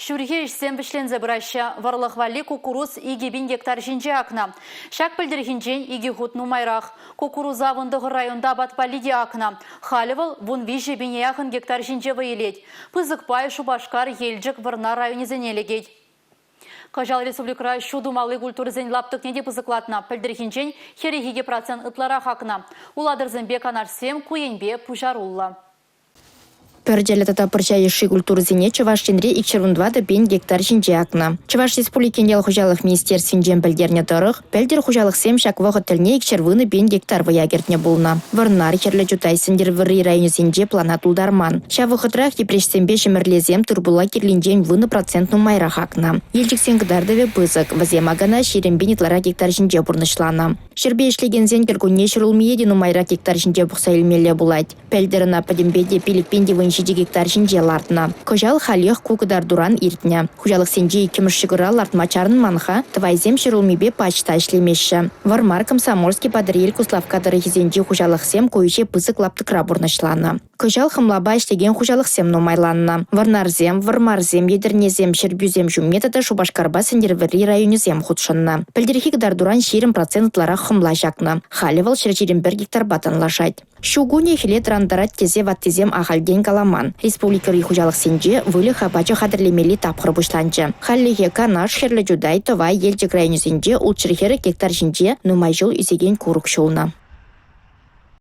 Ҫурхи ӗҫсем вӗҫленсе пыраҫҫӗ. Вӑрлӑх валли куккурус 2000 гектар ҫинче акнӑ. Ҫак пӗлтӗрхинчен икӗ хут нумайрах. Куккуруса 19 районта апат валли те акнӑ. Халӗ вӑл 13 пине яхӑн гектар ҫинче вӑй илет. Пысӑк пай Шупашкар, Елчӗк, Вӑрнар районӗсене лекет. Кӑҫал республикӑра ҫу тумалли культурӑсен лаптӑкне те пысӑклатнӑ. Пӗлтӗрхинчен 42% ытларах акнӑ. Улатӑрсемпе Канашсем ку енпе пуҫаруллӑ. Пӗрчӗллӗ тата пӑрҫа йышши культурӑсене Чӑваш Енре 214 пин гектар ҫинче акнӑ. Чӑваш Республикин ял хуҫалӑх министерствинчен пӗлтернӗ тӑрӑх, пӗлтӗр хуҫалӑхсем ҫак вӑхӑт тӗлне 210 пин гектар вӑя кӗртнӗ пулнӑ. Вӑрнар, Хӗрлӗ Чутай, Сӗнтӗрвӑрри районӗсенче плана тултарман. Ҫав вӑхӑтрах Йӗпреҫсемпе Ҫӗмӗрлесем тыр-пула кирлинчен 10% нумайрах акнӑ. Елчӗксен кӑтартӑвӗ пысӑк, вӗсем акана 20 пин ытларах гектар ҫинче пурнӑҫланӑ. Ҫӗрпе ӗҫлекенсен кӗркунне ҫӗрулмие те нумайрах гектар ҫинче пухса илмелле пулать. Пӗлтӗр ӑна пӗтӗмпе те 5017 гектар ҫинче лартнӑ. Кӑҫал халех ку кӑтартуран иртнӗ. Хуҫалӑхсенче иккӗмӗш ҫӑкӑра лартма чарӑнман-ха, тӑвайсем ҫӗрулмипе пач та ӗҫлемеҫҫӗ. Вӑрмар, Комсомольски, Патӑрьел, Куславкка тӑрӑхӗсенчи хуҫалӑхсем ку ӗҫе пысӑк лаптӑкра пурнӑҫланӑ. Кӑҫал хӑмлапа ӗҫлекен хуҫалӑхсем нумайланнӑ. Вӑрнарсем, Вӑрмарсем, Етӗрнесем, Ҫӗрпӳсем ҫумне тата Шупашкарпа Сӗнтӗрвӑрри районӗсем хутшӑннӑ. Пӗлтӗрхи кӑтартуран 20% ытларах хӑмла ҫакнӑ. Халӗ вӑл 121 гектарпа танлашать. Ҫу кунӗ хӗле тӑрантарать тесе ваттисем ахальтен каламан. Республикӑри хуҫалӑхсенче выльӑх апачӗ хатӗрлемелли тапхӑр пуҫланчӗ. Хальлӗхе Канаш, Хӗрлӗ Чутай, Тӑвай, Елчӗк районӗсенче 640 гектар ҫинче нумай ҫул ӳсекен курӑк ҫулнӑ.